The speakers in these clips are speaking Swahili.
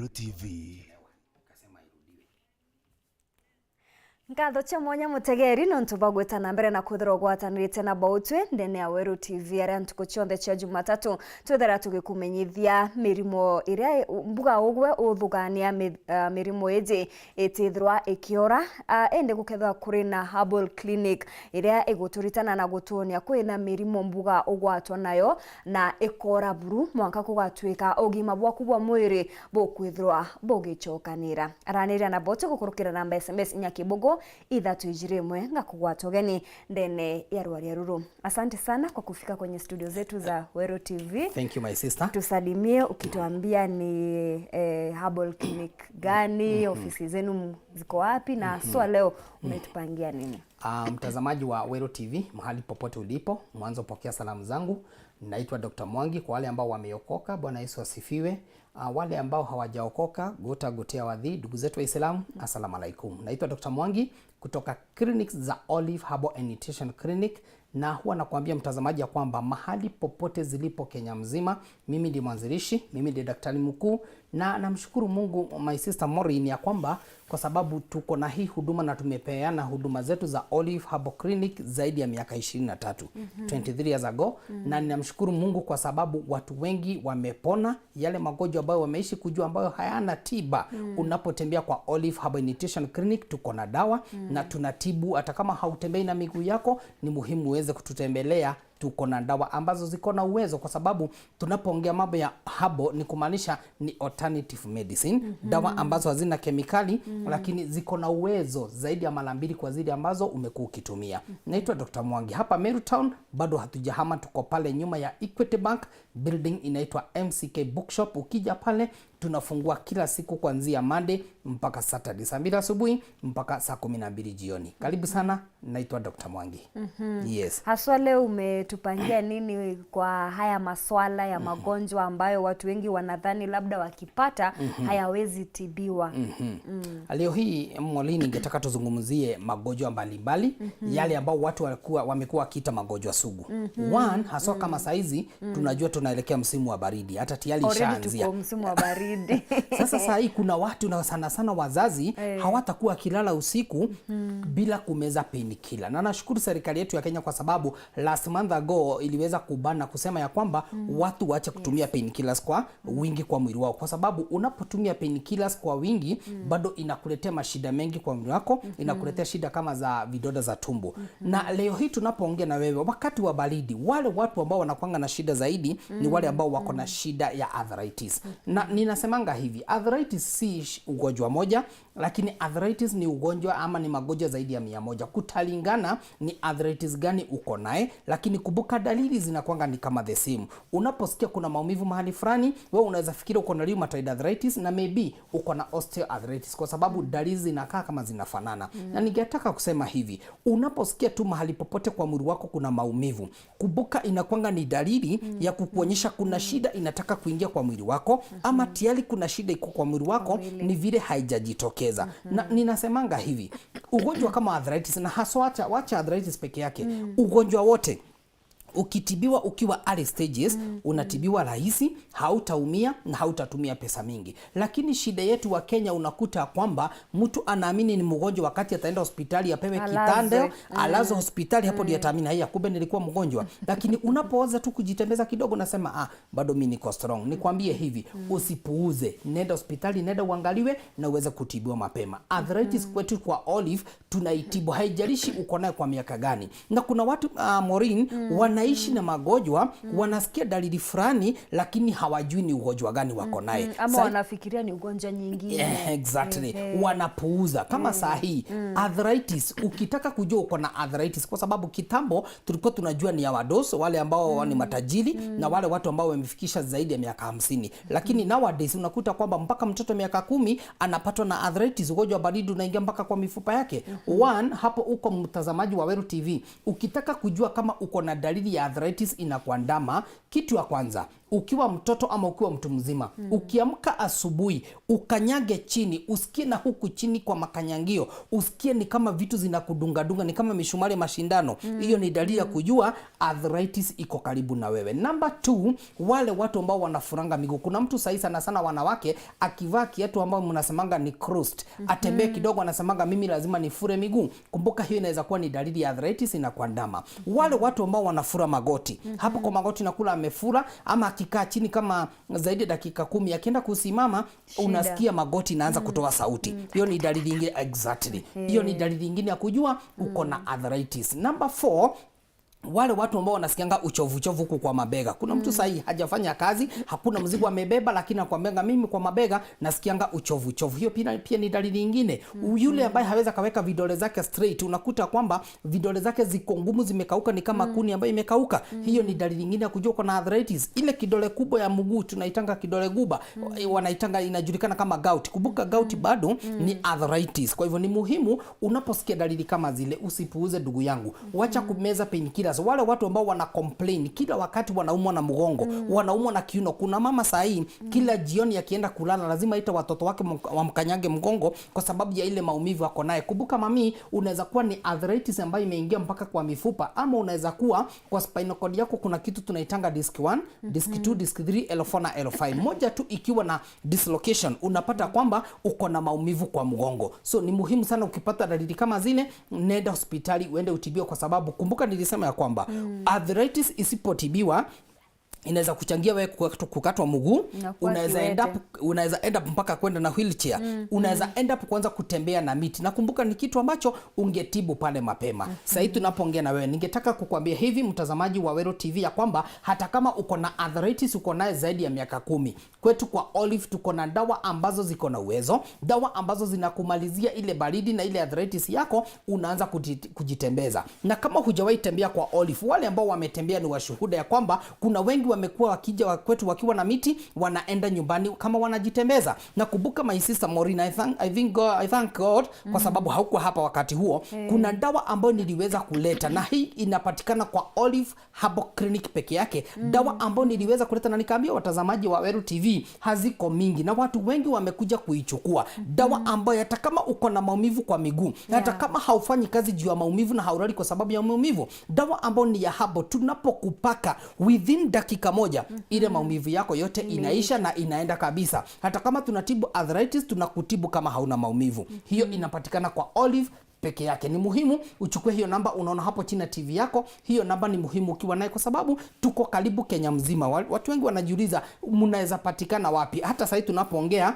Weru TV. Ngatho cia mwanya mutegeri nontu bagwitana mbere na kwithirwa ugwatanirite na bautwe ndene ya Weru TV aria ntuku cionthe cia Jumatatu twithira tugikumenyithia mirimo iria mbuga ugwe uthugania mirimo iji itithirwa ikiora indi gukethwa kuri na Herbal Clinic iria iguturitana na gutuonia kwina mirimo mbuga ugwatwa nayo na ikora buru mwanka kugatuika ugima bwaku bwa mwiri bukwithirwa bugicokanira araniria na bote gukurukira namba SMS inya kibugu 321 ngakugwata ugeni ndene ya Rwaria Ruru. Asante sana kwa kufika kwenye studio zetu za Weru TV. Thank you, my sister. Tusalimie ukituambia ni Herbal Clinic gani, ofisi zenu ziko wapi na haswa leo umetupangia nini? Mtazamaji wa Weru TV mahali popote ulipo, mwanzo pokea salamu zangu. Naitwa Dr. Mwangi. Kwa wale ambao wameokoka, Bwana Yesu asifiwe. Wale ambao hawajaokoka, gota gotea wadhi, ndugu zetu Waislamu, asalamu alaikum. Naitwa Dr. Mwangi kutoka clinics za Olive Herbal and Nutrition Clinic, na huwa nakuambia mtazamaji ya kwamba mahali popote zilipo Kenya mzima, mimi ndiye mwanzilishi, mimi ndiye daktari mkuu, na namshukuru Mungu my sister Maureen ya kwamba kwa sababu tuko na hii huduma na tumepeana huduma zetu za Olive Herbal Clinic zaidi ya miaka 23, 23 years ago. Na ninamshukuru Mungu kwa sababu watu wengi wamepona yale magonjwa ambayo wameishi kujua ambayo hayana tiba. Unapotembea kwa Olive Herbal Nutrition Clinic tuko na dawa na tunatibu. Hata kama hautembei na miguu yako, ni muhimu uweze kututembelea. Tuko na dawa ambazo ziko na uwezo, kwa sababu tunapoongea mambo ya habo ni kumaanisha ni alternative medicine, dawa ambazo hazina kemikali lakini ziko na uwezo zaidi ya mara mbili kwa zile ambazo umekuwa ukitumia. Naitwa Dr. Mwangi hapa Meru Town, bado hatujahama, tuko pale nyuma ya Equity Bank building inaitwa MCK Bookshop. Ukija pale tunafungua kila siku kuanzia Monday mpaka Saturday saa 2 asubuhi mpaka saa 12 jioni. Karibu sana, naitwa Dr. Mwangi. Yes. Haswa leo umetupangia nini kwa haya maswala ya magonjwa ambayo watu wengi wanadhani labda wakipata hayawezi tibiwa? Leo hii Mwalini, ningetaka tuzungumzie magonjwa mbalimbali yale ambao watu wamekuwa wakiita magonjwa sugu. One, haswa kama saizi tunajua tunaelekea msimu wa baridi, hata tayari ishaanzia. Tuko msimu wa baridi. Sasa saa hii kuna watu na sana sana wazazi hawatakuwa wakilala usiku bila kumeza painkiller. Na nashukuru serikali yetu ya Kenya kwa sababu last month ago iliweza kubana kusema ya kwamba watu waache kutumia painkillers kwa wingi kwa mwili wao, kwa sababu unapotumia painkillers kwa wingi bado inakuletea mashida mengi kwa mwili wako, inakuletea shida kama za vidonda za tumbo. Na leo hii tunapoongea na wewe, wakati wa baridi, wale watu ambao wanakuanga na shida zaidi ni wale ambao wako na shida ya arthritis. Na ninasemanga hivi, arthritis si ugonjwa moja, lakini arthritis ni ugonjwa ama ni magonjwa zaidi ya 100. Kutalingana ni arthritis gani uko naye, lakini kumbuka dalili zinakuanga ni kama the same. Unaposikia kuna maumivu mahali fulani, wewe unaweza fikiri uko na rheumatoid arthritis na maybe uko na osteoarthritis, kwa sababu dalili zinakaa kama zinafanana. Na ningetaka kusema hivi, unaposikia tu mahali popote kwa mwili wako kuna maumivu, kumbuka inakuanga ni dalili ya kukuonyesha kuna shida inataka kuingia kwa mwili wako, ama tayari kuna shida iko kwa mwili wako, ni vile haijajitokeza. Na ninasemanga hivi, ugonjwa kama arthritis, na haswa wacha arthritis peke yake, ugonjwa wote ukitibiwa ukiwa early stages, unatibiwa rahisi, hautaumia na hautatumia pesa mingi. Lakini shida yetu wa Kenya, unakuta kwamba mtu anaamini ni mgonjwa wakati ataenda hospitali apewe kitanda, alazwe hospitali, hapo ndiyo ataamini haya, kumbe nilikuwa mgonjwa. Lakini unapooza tu kujitembeza kidogo, nasema bado mimi niko strong. Nikwambie hivi, usipuuze, nenda hospitali, nenda uangaliwe na uweze kutibiwa mapema. Arthritis kwetu kwa Olive tunaitibu, haijalishi uko nayo kwa miaka gani. Na kuna watu Maureen, wanaishi na magonjwa, wanasikia dalili fulani lakini hawajui ni ugonjwa gani wako naye. Ama wanafikiria ni ugonjwa nyingine. Yeah, exactly. Wanapuuza. Kama saa hii arthritis, ukitaka kujua uko na arthritis, kwa sababu kitambo tulikuwa tunajua ni ya wadoso, wale ambao ni matajiri na wale watu ambao wamefikisha zaidi ya miaka 50. Lakini nowadays unakuta kwamba mpaka mtoto miaka 10 anapatwa na arthritis, ugonjwa wa baridi unaingia mpaka kwa mifupa yake. One, hapo uko mtazamaji wa Weru TV, ukitaka kujua kama uko na dalili ya arthritis inakuandama, kitu ya kwanza Ukiwa mtoto ama ukiwa mtu mzima, ukiamka asubuhi ukanyage chini, usikie na huku chini kwa makanyangio, usikie ni kama vitu zinakudungadunga, ni kama mishumari mashindano, hiyo ni dalili ya kujua arthritis iko karibu na wewe. Number two, wale watu ambao wanafuranga miguu. Kuna mtu sahi sana sana wanawake akivaa kiatu ambao mnasemanga ni crossed, atembee kidogo anasemanga mimi lazima nifure miguu. Kumbuka hiyo inaweza kuwa ni dalili ya arthritis inakuandama. Wale watu ambao wanafura magoti, hapo kwa magoti nakula amefura, ama akikaa chini kama zaidi ya dakika 10 akienda kusimama Shida. Unasikia magoti inaanza kutoa sauti. Hiyo ni dalili nyingine, exactly. Hiyo ni dalili nyingine ya kujua uko na arthritis. Number four, wale watu ambao wanasikianga uchovu uchovu huku kwa mabega. Kuna mtu sahi hajafanya kazi, hakuna mzigo amebeba, lakini anakuambia mimi kwa mabega nasikianga uchovu uchovu. Hiyo pia ni dalili nyingine. Yule ambaye hawezi kaweka vidole zake straight, unakuta kwamba vidole zake ziko ngumu, zimekauka, ni kama kuni ambayo imekauka. Hiyo ni dalili nyingine ya kujua kuna arthritis. Ile kidole kubwa ya mguu tunaitanga kidole guba, wanaitanga, inajulikana kama gout. Kumbuka gout bado ni arthritis. Kwa hivyo ni muhimu unaposikia dalili kama zile usipuuze, ndugu yangu. Wacha kumeza painkillers. Wale watu ambao wana complain kila wakati wanaumwa na mgongo, wanaumwa na kiuno. Kuna mama saa hii kila jioni akienda kulala lazima aite watoto wake wamkanyage mgongo kwa sababu ya ile maumivu ako naye. Kumbuka mami, unaweza kuwa ni arthritis ambayo imeingia mpaka kwa mifupa, ama unaweza kuwa kwa spinal cord yako kuna kitu tunaitanga disc 1, disc 2, disc 3, L4 na L5. Moja tu ikiwa na dislocation unapata kwamba uko na maumivu kwa mgongo. So ni muhimu sana ukipata dalili kama zile, nenda hospitali uende utibiwe, kwa sababu kumbuka nilisema ya kwamba arthritis isipotibiwa inaweza kuchangia wewe kukatwa mguu, Na kuwa unaweza end kiwete. up, unaweza end up mpaka kwenda na wheelchair, unaweza end up kuanza kutembea na miti. Nakumbuka ni kitu ambacho ungetibu pale mapema. Sasa hivi tunapoongea na wewe, ningetaka kukwambia hivi mtazamaji wa Wero TV ya kwamba hata kama uko na arthritis uko naye zaidi ya miaka 10, kwetu kwa Olive tuko na dawa ambazo ziko na uwezo, dawa ambazo zinakumalizia ile baridi na ile arthritis yako, unaanza kujitembeza. Na kama hujawahi tembea kwa Olive, wale ambao wametembea ni washuhuda ya kwamba kuna wengi wamekuwa wakija kwetu wakiwa na miti, wanaenda nyumbani kama wanajitembeza. Na kumbuka my sister Maureen, I think God, I thank God kwa sababu haukuwa hapa wakati huo. Kuna dawa ambayo niliweza kuleta na hii inapatikana kwa Olive Herbal Clinic peke yake. Dawa ambayo niliweza kuleta na nikaambia watazamaji wa Weru TV haziko mingi na watu wengi wamekuja kuichukua. Dawa ambayo hata kama uko na maumivu kwa miguu, hata kama haufanyi kazi juu ya maumivu na haulali kwa sababu ya maumivu, dawa ambayo ni ya herbal, tunapokupaka within dakika moja ile maumivu yako yote inaisha na inaenda kabisa. Hata kama tunatibu arthritis, tunakutibu kama hauna maumivu. Hiyo inapatikana kwa Olive peke yake. Ni muhimu uchukue hiyo namba unaona hapo chini ya TV yako. Hiyo namba ni muhimu ukiwa naye, kwa sababu tuko karibu Kenya mzima. Watu wengi wanajiuliza mnaweza patikana wapi? Hata sasa tunapoongea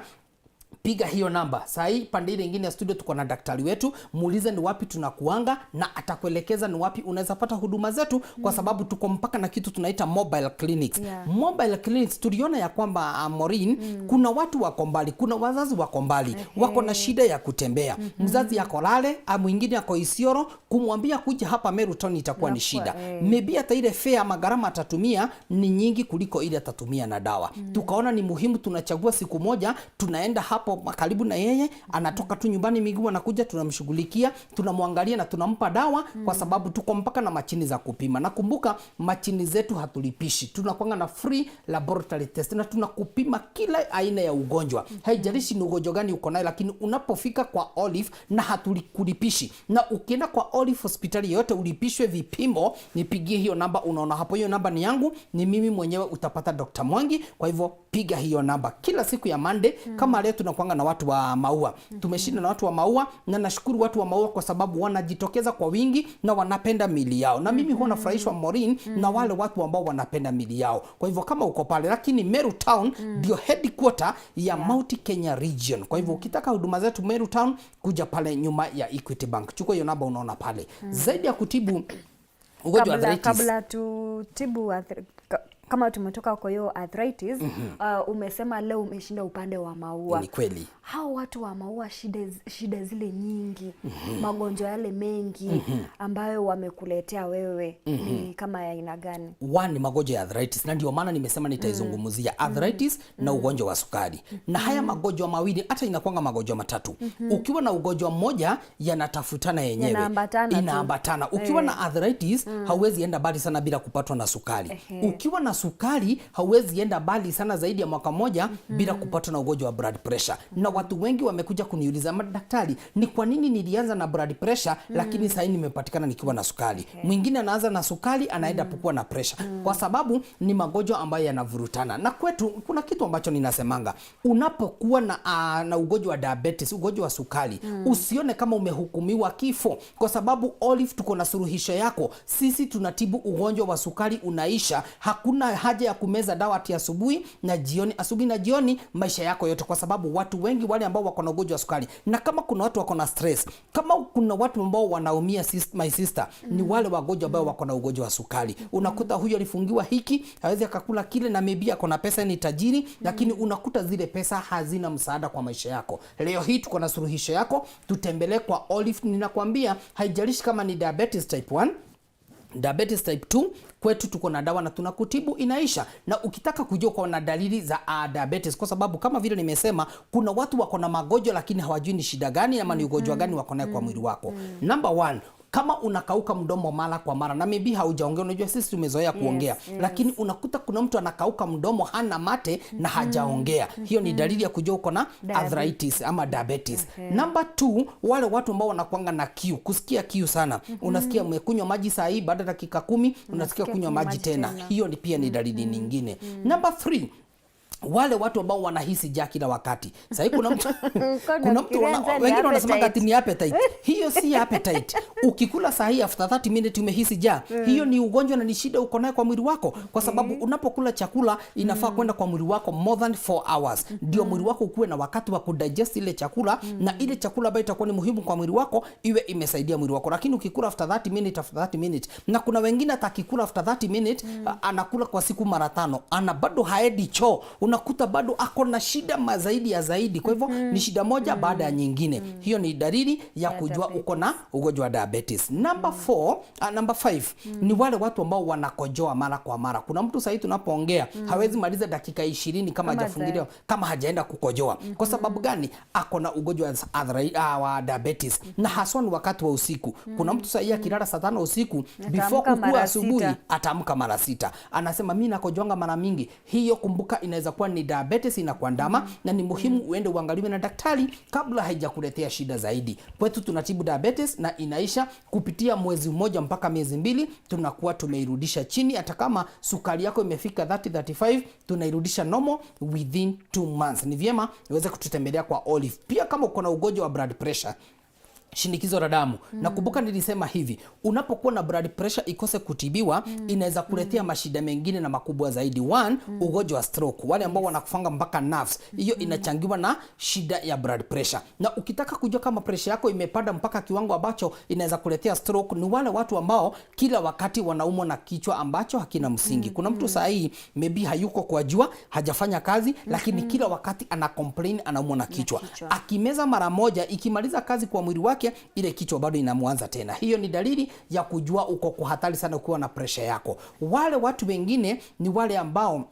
piga hiyo namba. Saa hii pande ile ingine ya studio tuko na daktari wetu, muulize ni wapi tunakuanga na atakuelekeza ni wapi unaweza pata huduma zetu, kwa sababu tuko mpaka na kitu tunaita mobile clinics. Mobile clinics tuliona ya kwamba Maureen, kuna watu wako mbali, kuna wazazi wako mbali, wako na shida ya kutembea. Mzazi ako Lale, mwingine ako Isiolo, kumwambia kuja hapa Meru Town itakuwa ni shida. Maybe hata ile fare ama gharama atatumia ni nyingi kuliko ile atatumia na dawa. Tukaona ni muhimu tunachagua siku moja, tunaenda hapo karibu na yeye, anatoka tu nyumbani miguu anakuja, tunamshughulikia, tunamwangalia na tunampa dawa, kwa sababu tuko mpaka na machini za kupima. Nakumbuka machini zetu hatulipishi, tunakwanga na free laboratory test na tunakupima kila aina ya ugonjwa, haijalishi ni ugonjwa gani uko nayo, lakini unapofika kwa Olive na hatukulipishi, na ukienda kwa Olive hospitali yoyote ulipishwe vipimo, nipigie hiyo namba unaona hapo, hiyo namba ni yangu, ni mimi mwenyewe, utapata Dr. Mwangi. Kwa hivyo piga hiyo namba kila siku ya Monday. Kama leo tunakuanga na watu wa Maua, tumeshinda na watu wa Maua, na nashukuru watu wa Maua kwa sababu wanajitokeza kwa wingi na wanapenda mili yao, na mimi huwa nafurahishwa Maureen na wale watu ambao wanapenda mili yao. Kwa hivyo kama uko pale, lakini Meru Town ndio headquarter ya Mount Kenya Region. Kwa hivyo ukitaka huduma zetu Meru Town, kuja pale nyuma ya Equity Bank, chukua hiyo namba unaona pale. Zaidi ya kutibu ugonjwa wa kabla, arthritis, kabla tutibu kama tumetoka kwa hiyo arthritis, umesema leo umeshinda upande wa Maua. Ni kweli. Hao watu wa Maua, shida zile nyingi, magonjwa yale mengi ambayo wamekuletea wewe ni kama ya aina gani? One ni magonjwa ya arthritis, na ndio maana nimesema nitaizungumzia arthritis na ugonjwa wa sukari. Na haya magonjwa mawili, hata inakwanga magonjwa matatu, ukiwa na ugonjwa mmoja yanatafutana yenyewe, Yanaambatana tu. Inaambatana. Ukiwa na arthritis hauwezi enda mbali sana bila kupatwa na sukari. Ukiwa na sukari hauwezi enda mbali sana zaidi ya mwaka moja bila kupatwa na ugonjwa wa blood pressure. Na watu wengi wamekuja kuniuliza, madaktari, ni kwa nini nilianza na blood pressure lakini sasa nimepatikana nikiwa na sukari? Mwingine anaanza na sukari anaenda kuwa na pressure, kwa sababu ni magonjwa ambayo yanavurutana. Na kwetu kuna kitu ambacho ninasemanga, unapokuwa na ugonjwa wa diabetes, ugonjwa wa sukari, usione kama umehukumiwa kifo, kwa sababu Olive tuko na suluhisho yako. Sisi tunatibu ugonjwa wa sukari unaisha. Hakuna haja ya kumeza dawa ati asubuhi na jioni, asubuhi na jioni, maisha yako yote, kwa sababu watu wengi wale ambao wako na ugonjwa wa sukari, na kama kuna watu wako na stress, kama kuna watu ambao wanaumia, my sister, ni wale wagonjwa ambao wako na ugonjwa wa sukari. Unakuta huyo alifungiwa hiki, hawezi akakula kile, na maybe ako na pesa, ni tajiri, lakini unakuta zile pesa hazina msaada kwa maisha yako. Leo hii tuko na suluhisho yako, tutembelee kwa Olive. Ninakwambia haijalishi kama ni diabetes type 1, diabetes type 2, kwetu tuko na dawa na tunakutibu inaisha. Na ukitaka kujua uko na dalili za diabetes, kwa sababu kama vile nimesema, kuna watu wako na magonjwa lakini hawajui ni shida gani ama ni ugonjwa gani wako nayo kwa mwili wako. Number one, kama unakauka mdomo mara kwa mara na maybe haujaongea, unajua sisi tumezoea kuongea, lakini unakuta kuna mtu anakauka mdomo, hana mate na hajaongea. Hiyo ni dalili ya kujua uko na arthritis ama diabetes. Number two, wale watu ambao wanakuanga na kiu, kusikia kiu sana. Unasikia umekunywa maji saa hii, baada ya dakika 10 unasikia kunywa maji tena. Hiyo ni pia ni dalili nyingine. Number three, wale watu ambao wanahisi njaa kila wakati. Sasa kuna mtu wengine wanasema ati ni appetite. Hiyo si appetite. Ukikula saa hii after 30 minutes umehisi njaa, hiyo ni ugonjwa na ni shida uko nayo kwa mwili wako, kwa sababu unapokula chakula inafaa kwenda kwa mwili wako more than 4 hours. Ndio mwili wako ukuwe na wakati wa kudigest ile chakula, na ile chakula ambayo itakuwa ni muhimu kwa mwili wako iwe imesaidia mwili wako. Lakini ukikula after 30 minutes, after 30 minutes, na kuna wengine atakikula after 30 minutes, anakula kwa siku mara 5, ana bado haendi choo, unakuta bado ako na shida zaidi ya zaidi. Kwa hivyo ni shida moja baada ya nyingine. Hiyo ni dalili ya kujua uko na ugonjwa wa diabetes. Number number 5 ni wale watu ambao wanakojoa mara kwa mara. Kuna mtu sasa tunapoongea hawezi maliza dakika 20 kama hajafungilia, kama hajaenda kukojoa. Kwa sababu gani? Ako na ugonjwa wa diabetes, na haswa ni wakati wa usiku. Kuna mtu sasa akilala saa 5 usiku, before kukua asubuhi ataamka mara 6. Anasema mimi nakojoanga mara mingi. Hiyo kumbuka inaweza kuwa ni diabetes inakuandama, na ni muhimu uende uangaliwe na daktari kabla haijakuletea shida zaidi. Kwetu tunatibu diabetes na inaisha kupitia mwezi mmoja mpaka miezi 2, tunakuwa tumeirudisha chini. Hata kama sukari yako imefika 30-35, tunairudisha normal within 2 months. Ni vyema uweze kututembelea kwa Olive. Pia kama uko na ugonjwa wa blood pressure, shinikizo la damu, na kumbuka nilisema hivi, unapokuwa na blood pressure ikose kutibiwa, inaweza kuletea mashida mengine na makubwa zaidi. One, ugonjwa wa stroke, wale ambao wanakufanga mpaka nerves, hiyo inachangiwa na shida ya blood pressure. Na ukitaka kujua kama pressure yako imepanda mpaka kiwango ambacho inaweza kuletea stroke, ni wale watu ambao kila wakati wanaumwa na kichwa ambacho hakina msingi. Kuna mtu saa hii maybe hayuko kwa jua, hajafanya kazi, lakini kila wakati ana complain anaumwa na kichwa. Akimeza mara moja, ikimaliza kazi kwa mwili wake, ile kichwa bado inamuanza tena. Hiyo ni dalili ya kujua uko kwa hatari sana ukiwa na pressure yako. Wale watu wengine ni wale ambao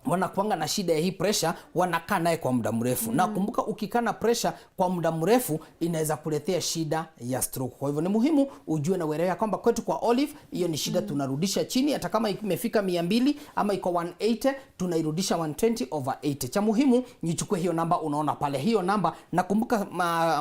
wanakuanga na shida ya hii pressure, wanakaa naye kwa muda mrefu. Na kumbuka ukikaa na pressure kwa muda mrefu inaweza kuletea shida ya stroke. Kwa hivyo ni muhimu ujue na uelewe kwamba kwetu kwa Olive hiyo ni shida tunarudisha chini. Hata kama imefika 200 ama iko 180, tunairudisha 120/80. Cha muhimu nichukue hiyo namba unaona pale, hiyo namba. Na kumbuka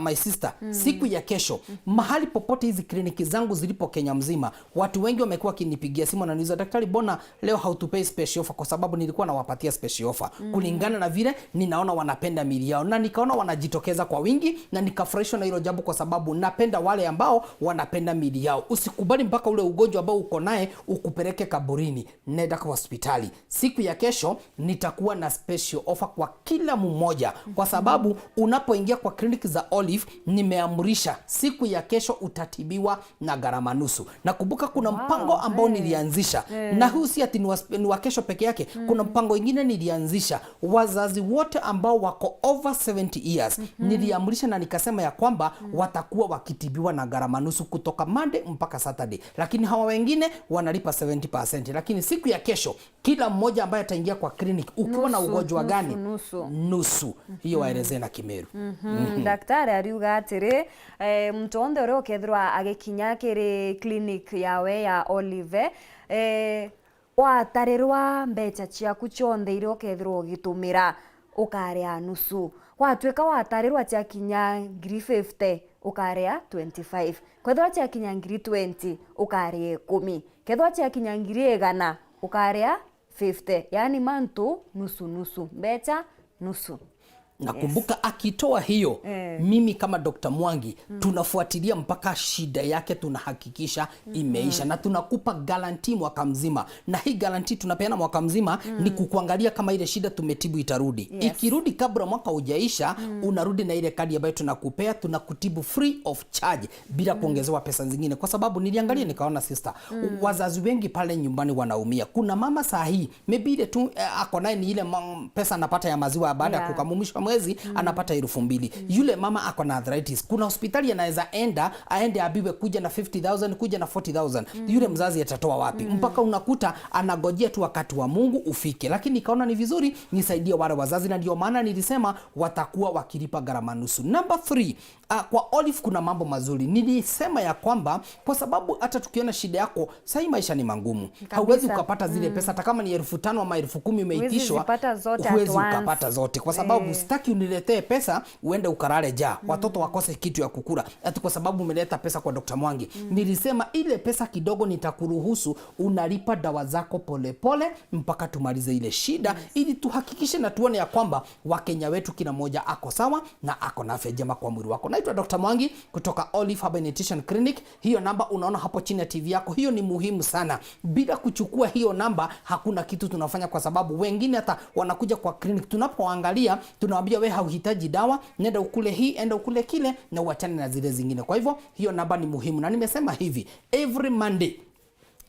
my sister, siku ya kesho mahali popote hizi kliniki zangu zilipo Kenya mzima, watu wengi wamekuwa wakinipigia simu na wananiuliza, daktari, bona leo hautupei special offer? Kwa sababu nilikuwa na patia special offer kulingana na vile ninaona wanapenda mili yao, na nikaona wanajitokeza kwa wingi, na nikafurahishwa na hilo jambo, kwa sababu napenda wale ambao wanapenda mili yao. Usikubali mpaka ule ugonjwa ambao uko naye ukupeleke kaburini. Nenda kwa hospitali. Siku ya kesho nitakuwa na special offer kwa kila mmoja, kwa sababu unapoingia kwa kliniki za Olive, nimeamrisha siku ya kesho utatibiwa na gharama nusu. Na kumbuka kuna mpango ambao nilianzisha, na huu si ati ni wa kesho peke yake. Kuna mpango ingine nilianzisha, wazazi wote ambao wako over 70 years, niliamrisha na nikasema ya kwamba watakuwa wakitibiwa na gharama nusu kutoka Monday mpaka Saturday, lakini hawa wengine wanalipa 70%. Lakini siku ya kesho kila mmoja ambaye ataingia kwa clinic ukiwa na ugonjwa gani, nusu hiyo. Waelezee na Kimeru. Daktari ariuga atiri, muntu wonthe uria ukethirwa agikinya kiri clinic yawe ya Olive, Watarirwa mbecha ciaku cionthe iria ukethirwo ugitumira ukaria nusu. Watuika watarirwa ciakinya ngiri 50 ukaria 25, kwethirwa ciakinya ngiri 20 ukaria 10, kethirwa ciakinya ngiri 100 ukaria 50, yani mantu nusu nusu, mbecha nusu. Nakumbuka, yes. Akitoa hiyo mimi kama Dr. Mwangi tunafuatilia mpaka shida yake tunahakikisha imeisha, na tunakupa guarantee mwaka mzima, na hii guarantee tunapeana mwaka mzima ni kukuangalia kama ile shida tumetibu itarudi. Ikirudi kabla mwaka hujaisha, unarudi na ile kadi ambayo tunakupea, tunakutibu free of charge bila kuongezewa pesa zingine, kwa sababu niliangalia nikaona, sister, wazazi wengi pale nyumbani wanaumia. Kuna mama saa hii maybe ile tu ako naye ni ile pesa anapata ya maziwa baada ya kukamua mwisho wa mwezi anapata 2,000. Yule mama ako na arthritis, kuna hospitali anaweza enda aende aambiwe kuja na 50,000, kuja na 40,000. Yule mzazi atatoa wapi? Mpaka unakuta anagojea tu wakati wa Mungu ufike. Lakini nikaona ni vizuri nisaidie wale wazazi, na ndio maana nilisema watakuwa wakilipa gharama nusu. Number 3, kwa Olive kuna mambo mazuri. Nilisema ya kwamba kwa sababu hata tukiona shida yako sasa, maisha ni magumu, hauwezi ukapata zile pesa hata kama ni 5,000 ama 10,000 umeitishwa, zipata zote at huwezi once. Ukapata zote, kwa sababu sitaki uniletee pesa uende ukalale njaa, watoto wakose kitu ya kukula ati kwa sababu umeleta pesa kwa Dr. Mwangi. Nilisema ile pesa kidogo nitakuruhusu unalipa dawa zako polepole mpaka tumalize ile shida, ili tuhakikishe na tuone ya kwamba Wakenya wetu kila mmoja ako sawa na ako na afya njema kwa mwili wako. Naitwa Dr. Mwangi kutoka Olive Herbal Nutrition Clinic. Hiyo namba unaona hapo chini ya TV yako, hiyo ni muhimu sana. Bila kuchukua hiyo namba hakuna kitu tunafanya, kwa sababu wengine hata wanakuja kwa clinic, tunapoangalia tunawaambia we hauhitaji dawa, nenda ukule hii, enda ukule kile na uachane na zile zingine. Kwa hivyo hiyo namba ni muhimu, na nimesema hivi every Monday,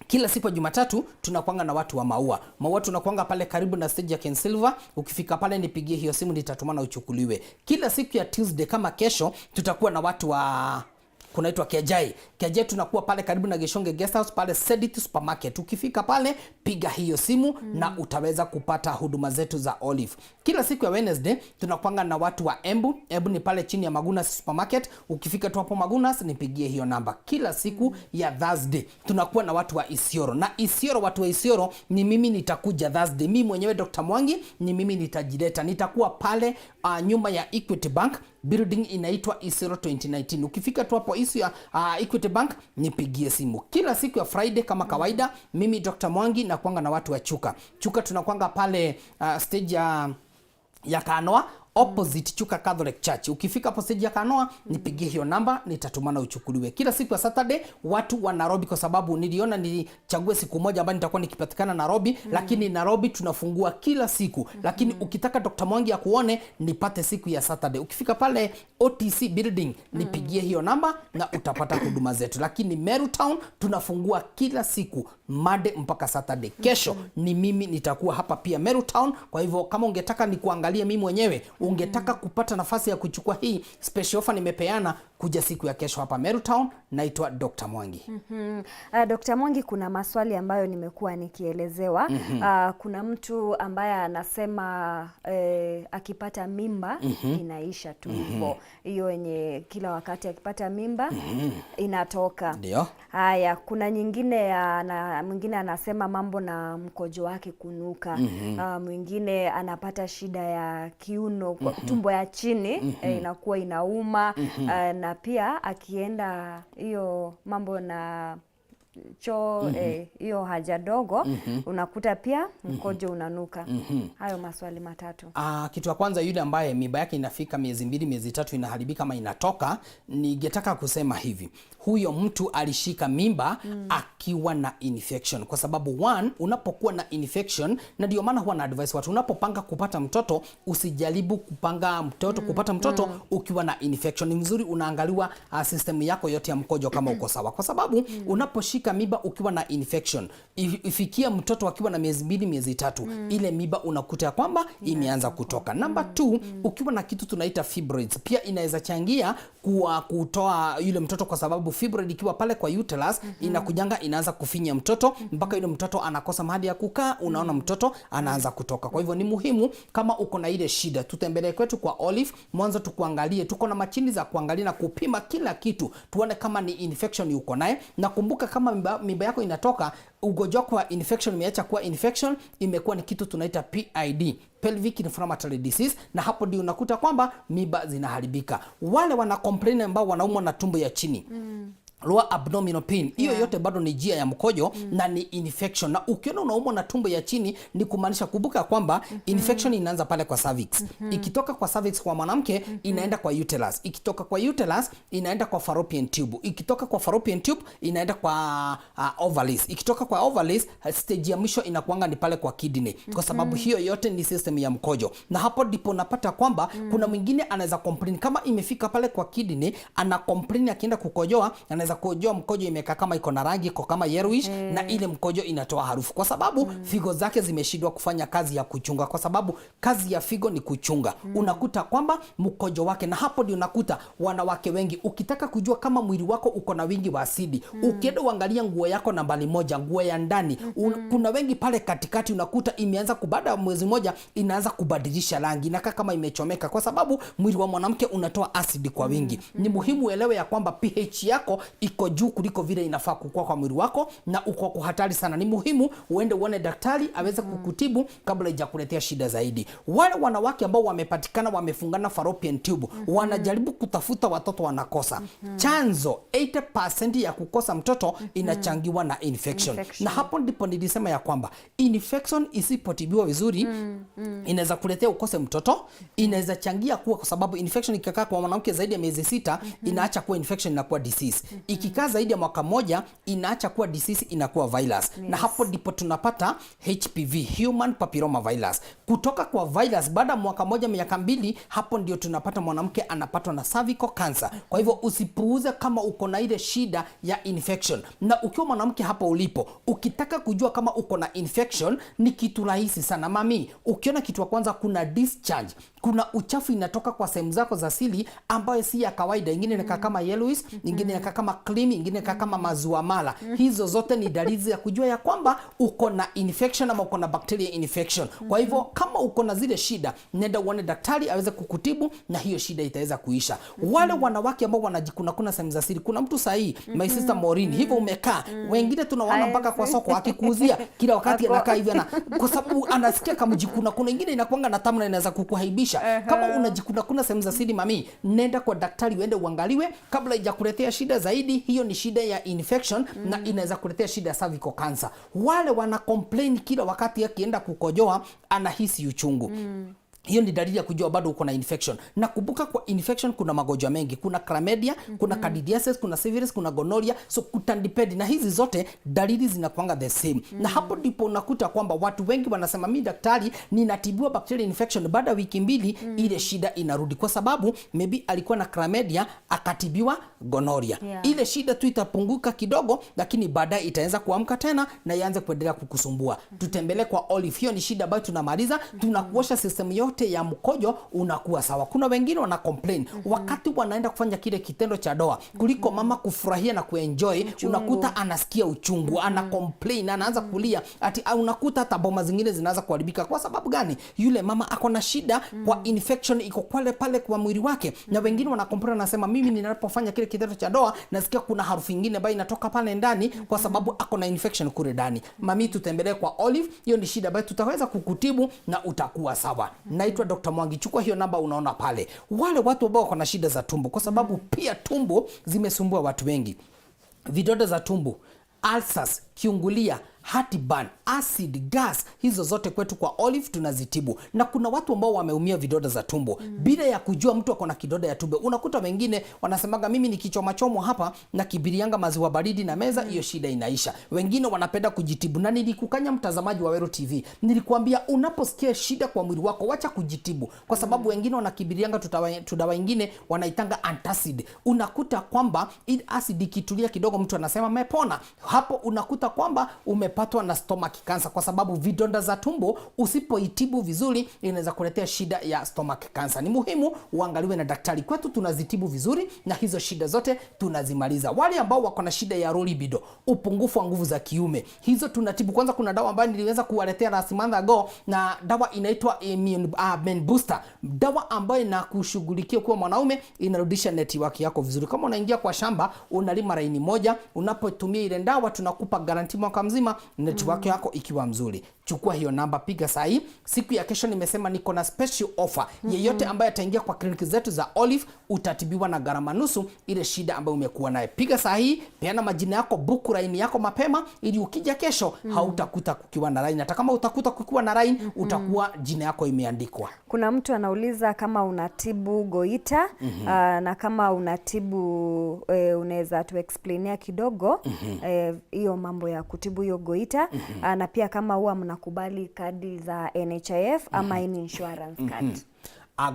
kila siku ya Jumatatu tunakwanga na watu wa Maua. Maua tunakwanga pale karibu na stage ya Ken Silver. Ukifika pale nipigie hiyo simu, nitatumana uchukuliwe. Kila siku ya Tuesday kama kesho tutakuwa na watu wa kunaitwa Kiajai. Kiajai tunakuwa pale karibu na Geshonge Guest House pale Sedit Supermarket. Ukifika pale piga hiyo simu na utaweza kupata huduma zetu za Olive. Kila siku ya Wednesday tunakwanga na watu wa Embu. Embu ni pale chini ya Magunas Supermarket. Ukifika tu hapo Magunas nipigie hiyo namba. Kila siku ya Thursday tunakuwa na watu wa Isiolo. Na Isiolo, watu wa Isiolo ni mimi nitakuja Thursday. Mimi mwenyewe Dr. Mwangi ni mimi nitajileta. Nitakuwa pale nyuma ya Equity Bank, building inaitwa Isiolo 2019. Ukifika tu hapo Isiolo Equity Bank nipigie simu. Kila siku ya Friday kama kawaida mimi Dr. Mwangi nakuanga na watu wa Chuka. Chuka tunakuanga pale stage ya Kanoa opposite Chuka Catholic Church. Ukifika hapo stage ya Kanoa nipigie hiyo namba, nitatumana uchukuliwe. Kila siku ya Saturday watu wa Nairobi, kwa sababu niliona nichague siku moja ambayo nitakuwa nikipatikana Nairobi, lakini Nairobi tunafungua kila siku. Lakini ukitaka Dr. Mwangi akuone nipate siku ya Saturday. Ukifika pale OTC building nipigie hiyo namba na utapata huduma zetu. Lakini Meru Town tunafungua kila siku Monday mpaka Saturday. Kesho ni mimi nitakuwa hapa pia Meru Town. Kwa hivyo kama ungetaka nikuangalie mimi mwenyewe, ungetaka kupata nafasi ya kuchukua hii special offer nimepeana, kuja siku ya kesho hapa Meru Town. Naitwa Dr. Mwangi. Dr. Mwangi, kuna maswali ambayo nimekuwa nikielezewa. Kuna mtu ambaye anasema akipata mimba inaisha tu hivyo. Hiyo yenye kila wakati akipata mimba inatoka. Ndio. Haya, kuna nyingine ya na, mwingine anasema mambo na mkojo wake kunuka. Mwingine anapata shida ya kiuno, tumbo ya chini inakuwa inauma. Na pia akienda hiyo mambo na choo, hiyo haja dogo, unakuta pia mkojo unanuka. Hayo maswali matatu. Kitu ya kwanza, yule ambaye mimba yake inafika miezi 2 miezi 3 inaharibika ama inatoka, ningetaka kusema hivi, huyo mtu alishika mimba akiwa na infection, kwa sababu one, unapokuwa na infection, na ndio maana huwa na advise watu, unapopanga kupata mtoto usijaribu kupanga mtoto kupata mtoto ukiwa na infection. Ni mzuri unaangaliwa system yako yote ya mkojo kama uko sawa, kwa sababu unaposhika mimba ukiwa na infection, ifikia mtoto akiwa na miezi 2 miezi 3, ile mimba unakuta kwamba imeanza kutoka. Number 2, ukiwa na kitu tunaita fibroids, pia inaweza changia kutoa yule mtoto, kwa sababu fibroid ikiwa pale kwa uterus inakujanga inaanza kufinya mtoto mpaka yule mtoto anakosa mahali ya kukaa, unaona mtoto anaanza kutoka. Kwa hivyo ni muhimu kama uko na ile shida, tutembelee kwetu kwa Olive mwanzo tukuangalie, tuko na machini za kuangalia na kupima kila kitu, tuone kama ni infection uko naye. Na kumbuka kama kama mimba yako inatoka, ugonjwa kwa infection imeacha kuwa infection, imekuwa ni kitu tunaita PID, pelvic inflammatory disease, na hapo ndio unakuta kwamba mimba zinaharibika. Wale wana complain ambao wanaumwa na tumbo ya chini, lower abdominal pain, hiyo yote bado ni njia ya mkojo na ni infection. Na ukiona unaumwa na tumbo ya chini ni kumaanisha, kumbuka kwamba infection inaanza pale kwa cervix. Ikitoka kwa cervix kwa mwanamke inaenda kwa uterus, ikitoka kwa uterus inaenda kwa fallopian tube, ikitoka kwa fallopian tube inaenda kwa ovaries, ikitoka kwa ovaries stage ya mwisho inakuanga ni pale kwa kidney, kwa sababu hiyo yote ni system ya mkojo. Na hapo ndipo unapata kwamba kuna mwingine anaweza complain kama imefika pale kwa kidney, ana complain akienda kukojoa, anaweza kukojoa mkojo imekaa kama iko na rangi, iko kama yellowish, na ile mkojo inatoa harufu, kwa sababu figo zake zimeshindwa kufanya kazi ya kuchunga, kwa sababu kazi ya figo ni kuchunga. Unakuta kwamba mkojo wake, na hapo ndio unakuta wanawake wengi, ukitaka kujua kama mwili wako uko na wingi wa asidi, ukienda uangalia nguo yako nambari 1, nguo ya ndani, kuna wengi pale katikati unakuta imeanza baada ya mwezi mmoja inaanza kubadilisha rangi, inakaa kama imechomeka, kwa sababu mwili wa mwanamke unatoa asidi kwa wingi. Ni muhimu uelewe ya kwamba pH yako iko juu kuliko vile inafaa kukua kwa mwili wako, na uko kwa hatari sana. Ni muhimu uende uone daktari aweze kukutibu kabla haijakuletea shida zaidi. Wale wanawake ambao wamepatikana wamefungana fallopian tube, wanajaribu kutafuta watoto wanakosa. Chanzo 80% ya kukosa mtoto inachangiwa na infection. Infection. Na hapo ndipo nilisema ya kwamba infection isipotibiwa vizuri inaweza kuletea ukose mtoto, inaweza changia kuwa, kwa sababu infection ikikaa kwa mwanamke zaidi ya miezi 6 inaacha kuwa infection, inakuwa disease. Ikikaa zaidi ya mwaka moja inaacha kuwa disease, inakuwa virus. Na hapo ndipo tunapata HPV, human papilloma virus. Kutoka kwa virus baada ya mwaka moja, miaka 2, hapo ndio tunapata mwanamke anapatwa na cervical cancer. Kwa hivyo usipuuze kama uko na ile shida ya infection. Na ukiwa mwanamke hapo ulipo, ukitaka kujua kama uko na infection ni kitu rahisi sana mami. Ukiona kitu ya kwanza kuna discharge, kuna uchafu inatoka kwa sehemu zako za siri ambayo si ya kawaida, ingine inakaa kama yellowish, ingine inakaa kama cream, ingine inakaa kama maziwa mala. Hizo zote ni dalili ya kujua ya kwamba uko na infection ama uko na bacteria infection. Kwa hivyo kama uko na zile shida, nenda uone daktari aweze kukutibu na hiyo shida itaweza kuisha. Wale wanawake ambao wanajikuna kuna sehemu za siri, kuna mtu sahihi, my sister Maureen, hivyo umekaa, wengine tunawaona mpaka kwa soko akikuuzia kila wakati anakaa hivi ana, kwa sababu anasikia kama jikuna kuna ingine inakuanga na tamu na inaweza kukuaibisha. Kama unajikuna kuna sehemu za siri mami, nenda kwa daktari uende uangaliwe kabla haijakuletea shida zaidi. Hiyo ni shida ya infection na inaweza kuletea shida ya cervical cancer. Wale wana complain kila wakati akienda kukojoa anahisi uchungu. Hiyo ni dalili ya kujua bado uko na infection. Na kumbuka kwa infection kuna magonjwa mengi, kuna chlamydia, kuna candidiasis, kuna syphilis, kuna gonorrhea, so kutandipedi, na hizi zote dalili zinakuanga the same. Na hapo ndipo unakuta kwamba watu wengi wanasema mimi daktari ninatibiwa bacterial infection, baada ya wiki 2 ile shida inarudi, kwa sababu maybe alikuwa na chlamydia akatibiwa gonorrhea. Ile shida tu itapunguka kidogo, lakini baadaye itaanza kuamka tena na ianze kuendelea kukusumbua. Tutembelee kwa Olive, hiyo ni shida ambayo tunamaliza, tunakuosha system yote ya mkojo unakuwa sawa. Kuna wengine wana complain wakati wanaenda kufanya kile kitendo cha doa, kuliko mama kufurahia na kuenjoy, unakuta anasikia uchungu, ana complain, anaanza kulia ati, unakuta hata boma zingine zinaanza kuharibika. Kwa sababu gani? Yule mama ako na shida kwa infection iko kwale pale kwa mwili wake. Na wengine wana complain, wanasema mimi ninapofanya kile kitendo cha doa nasikia kuna harufu nyingine ambayo inatoka pale ndani, kwa sababu ako na infection kule ndani. Mami, tutembelee kwa Olive, hiyo ni shida ambayo tutaweza kukutibu na utakuwa sawa. Naitwa Dr. Mwangi, chukua hiyo namba unaona pale. Wale watu ambao wako na shida za tumbo, kwa sababu pia tumbo zimesumbua watu wengi, vidonda za tumbo, ulcers, kiungulia, heartburn, acid, gas, hizo zote kwetu kwa Olive tunazitibu. Na kuna watu ambao wameumia vidonda za tumbo bila ya kujua mtu ako na kidonda ya tumbo. Unakuta wengine wanasemaga mimi nikichoma chomo hapa na kibirianga maziwa baridi na meza, hiyo shida inaisha. Wengine wanapenda kujitibu, na nilikukanya mtazamaji wa Weru TV, nilikuambia unaposikia shida kwa mwili wako wacha kujitibu, kwa sababu wengine wanakibirianga tudawa wengine wanaitanga antacid. Unakuta kwamba ile acid ikitulia kidogo mtu anasema amepona. Hapo unakuta kwamba umepata umepatwa na stomach cancer, kwa sababu vidonda za tumbo usipoitibu vizuri inaweza kuletea shida ya stomach cancer. Ni muhimu uangaliwe na daktari. Kwetu tunazitibu vizuri na hizo shida zote tunazimaliza. Wale ambao wako na shida ya libido, upungufu wa nguvu za kiume, hizo tunatibu. Kwanza kuna dawa ambayo niliweza kuwaletea last month ago, na dawa inaitwa immune men booster, dawa ambayo inakushughulikia kuwa mwanaume, inarudisha network yako vizuri. Kama unaingia kwa shamba unalima laini moja, unapotumia ile dawa tunakupa guarantee mwaka mzima network yako ikiwa mzuri. Chukua hiyo namba, piga sahi. Siku ya kesho nimesema niko na special offer. Yeyote ambaye ataingia kwa kliniki zetu za Olive utatibiwa na gharama nusu ile shida ambayo umekuwa naye. Piga sahi, peana majina yako, book line yako mapema ili ukija kesho hautakuta kukiwa na line. Hata kama utakuta kukiwa na line, utakuwa jina yako imeandikwa. Kuna mtu anauliza kama unatibu goita na kama unatibu unaweza tu explainia kidogo hiyo mambo ya kutibu hiyo goita na pia kama huwa mnakubali kadi za NHIF ama any insurance card.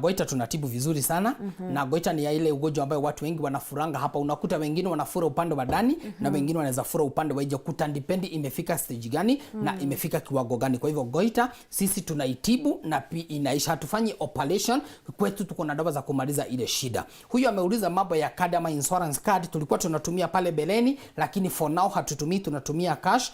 Goita tunatibu vizuri sana na goita ni ya ile ugonjwa ambayo watu wengi wanafuranga hapa. Unakuta wengine wanafura upande wa ndani na wengine wanaweza fura upande wa nje, kutadepend imefika stage gani na imefika kiwango gani. Kwa hivyo goita sisi tunaitibu na inaisha, hatufanyi operation kwetu, tuko na dawa za kumaliza ile shida. Huyu ameuliza mambo ya card ama insurance card, tulikuwa tunatumia pale beleni, lakini for now hatutumii, tunatumia cash.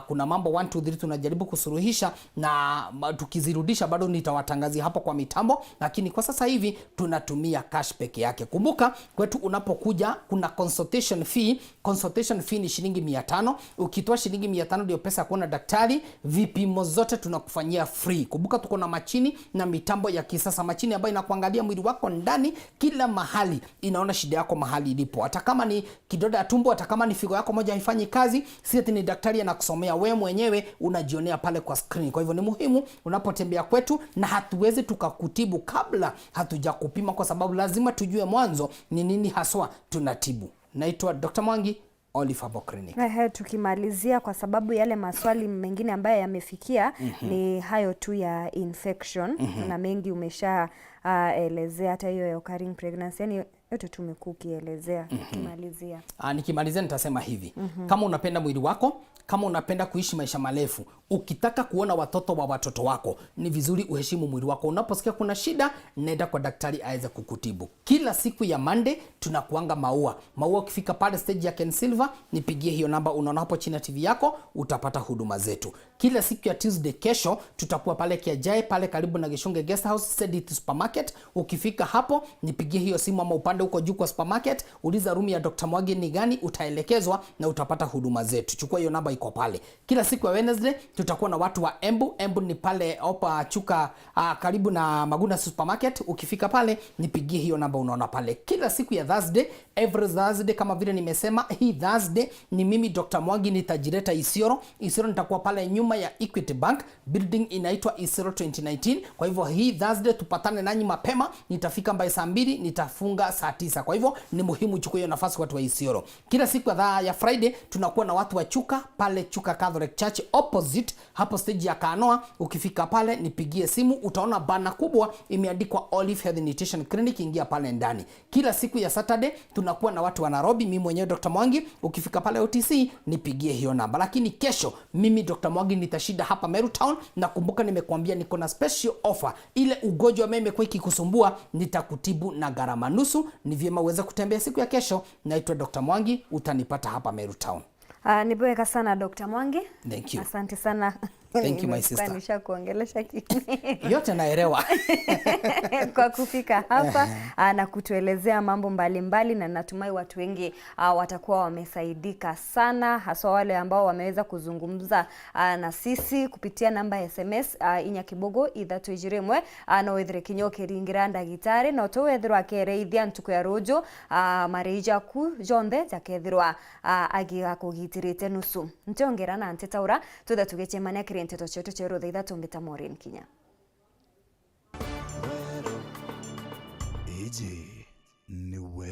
Kuna mambo 1 2 3 tunajaribu kusuluhisha na tukizirudisha bado nitawatangazia hapo kwa mitambo, lakini kwa sasa hivi tunatumia cash peke yake. Kumbuka kwetu unapokuja kuna consultation fee. Consultation fee ni shilingi 500. Ukitoa shilingi 500 ndio pesa ya kuona daktari, vipimo zote tunakufanyia free. Kumbuka tuko na machini na mitambo ya kisasa, machini ambayo inakuangalia mwili wako ndani kila mahali, inaona shida yako mahali ilipo, hata kama ni kidonda ya tumbo, hata kama ni figo yako moja haifanyi kazi, si ati ni daktari anakusomea, wewe mwenyewe unajionea pale kwa screen. Kwa hivyo ni muhimu unapotembea kwetu, na hatuwezi tukakutibu kabla hatujakupima, kwa sababu lazima tujue mwanzo ni nini haswa tunatibu. Naitwa Dr. Mwangi, Olive Herbal Clinic. Ehe, tukimalizia kwa sababu yale maswali mengine ambayo yamefikia ni hayo tu ya infection na mengi umesha elezea, hata hiyo ya occurring pregnancy, yani yote tumekuwa ukielezea. Tukimalizia. Nikimalizia nitasema hivi. Kama unapenda mwili wako, kama unapenda kuishi maisha marefu, ukitaka kuona watoto wa watoto wako, ni vizuri uheshimu mwili wako. Unaposikia kuna shida, nenda kwa daktari aweze kukutibu. Kila siku ya Monday tunakuanga Maua. Maua ukifika pale stage ya Ken Silver, nipigie hiyo namba unaona hapo chini ya TV yako, utapata huduma zetu. Kila siku ya Tuesday, kesho, tutakuwa pale Kiajae, pale karibu na Gishunge Guest House, Sedit Supermarket. Ukifika hapo, nipigie hiyo simu ama upande huko juu kwa supermarket, uliza room ya Dr. Mwangi ni gani, utaelekezwa na utapata huduma zetu. Chukua hiyo namba iko pale. Kila siku ya Wednesday tutakuwa na watu wa Embu. Embu ni pale opa Chuka, karibu na Maguna Supermarket. Ukifika pale nipigie hiyo namba unaona pale. Kila siku ya Thursday, every Thursday kama vile nimesema, hii Thursday ni mimi Dr. Mwangi nitajileta Isiolo. Isiolo nitakuwa pale nyuma ya Equity Bank, building inaitwa Isiolo 2019. Kwa hivyo hii Thursday tupatane nanyi mapema, nitafika by saa 2, nitafunga saa 9. Kwa hivyo ni muhimu chukua hiyo nafasi watu wa Isiolo. Kila siku ya Friday tunakuwa na watu wa Chuka pale Chuka Catholic Church opposite hapo stage ya Kanoa. Ukifika pale nipigie simu, utaona bana kubwa imeandikwa Olive Health Nutrition Clinic, ingia pale ndani. Kila siku ya Saturday tunakuwa na watu wa Nairobi, mimi mwenyewe Dr. Mwangi. Ukifika pale OTC nipigie hiyo namba. Lakini kesho mimi Dr. Mwangi nitashinda hapa Meru Town, na kumbuka nimekuambia niko na special offer. Ile ugonjwa ambayo imekuwa ikikusumbua nitakutibu na gharama nusu. Ni vyema uweze kutembea siku ya kesho. Naitwa Dr. Mwangi, utanipata hapa Meru Town. Nipoweka sana Dr. Mwangi. Thank you. Asante sana. Thank you, my sister. Nishakuongelesha Yote naelewa. kwa kufika hapa na kutuelezea mambo mbalimbali mbali, na natumai watu wengi watakuwa wamesaidika sana, haswa wale ambao wameweza kuzungumza na sisi kupitia namba ya SMS inya kibogo ithatu ijiri imwe no wethire kinyo kiringira ndagitari no tuwethirwa akereithia ntuku ya ruju marĩhi jaku jonthe jakethirwa agigakũgitirĩte nusu ntiongera na ntitaura twitha tugĩcemania kĩrĩ nteto cietu cia rutha ithatu mbita Maureen Kinya. AJ ni Weru.